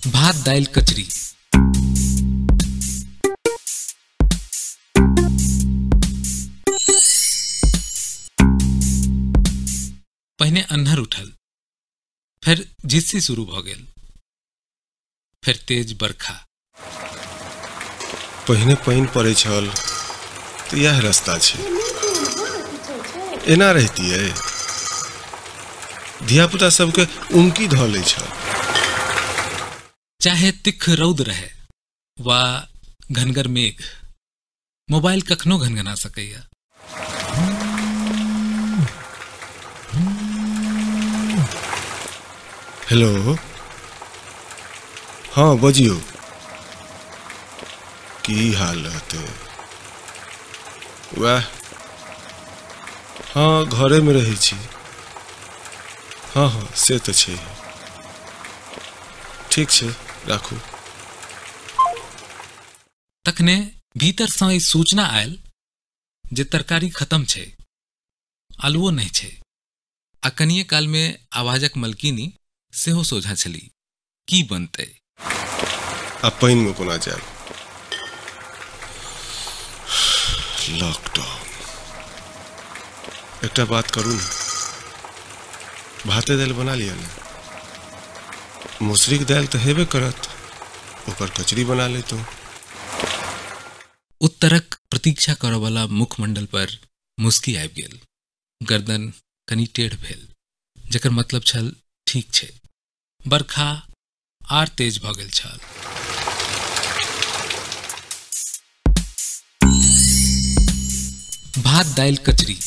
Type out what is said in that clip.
भात दालि कचरी। पहिने अन्हर उठल, फेर झिस्सी शुरू भऽ गेल, फेर तेज बरखा। पहिने पानि पड़ै छल तऽ इएह रास्ता छै, एना रहितियै धियापुता सबके उमकी धऽ लै छल। चाहे तिख रौद रहे वा घनगर मेघ, मोबाइल कखनो घनघना सकैया। हेलो, हँ बजियौ, की हाल रहतै? वएह, हँ घरेमे रहै छी। हँ हँ से तऽ छै। ठीक छै, राखू। तखने भीतरसँ ई सूचना आयल जे तरकारी खत्म छै, आलुओ नहि छै। आ कनिये कालमे आवाजक मलकिनी सेहो सोझा छली, की बनतै? आ पानिमे कोना जायब? लॉकडाउन। एकटा बात करू ने, भाते दालि बना लिअ ने। मसुरीके दालि तऽ हेबे करत, ओकर कचरी बना लेतहुँ। उत्तरक प्रतीक्षा करऽवला मुखमंडल पर मुस्की आबि गेल। गर्दन कनि टेढ़ भेल, जकर मतलब छल ठीक छै। बरखा आर तेज भऽ गेल छल। भात दालि कचरी।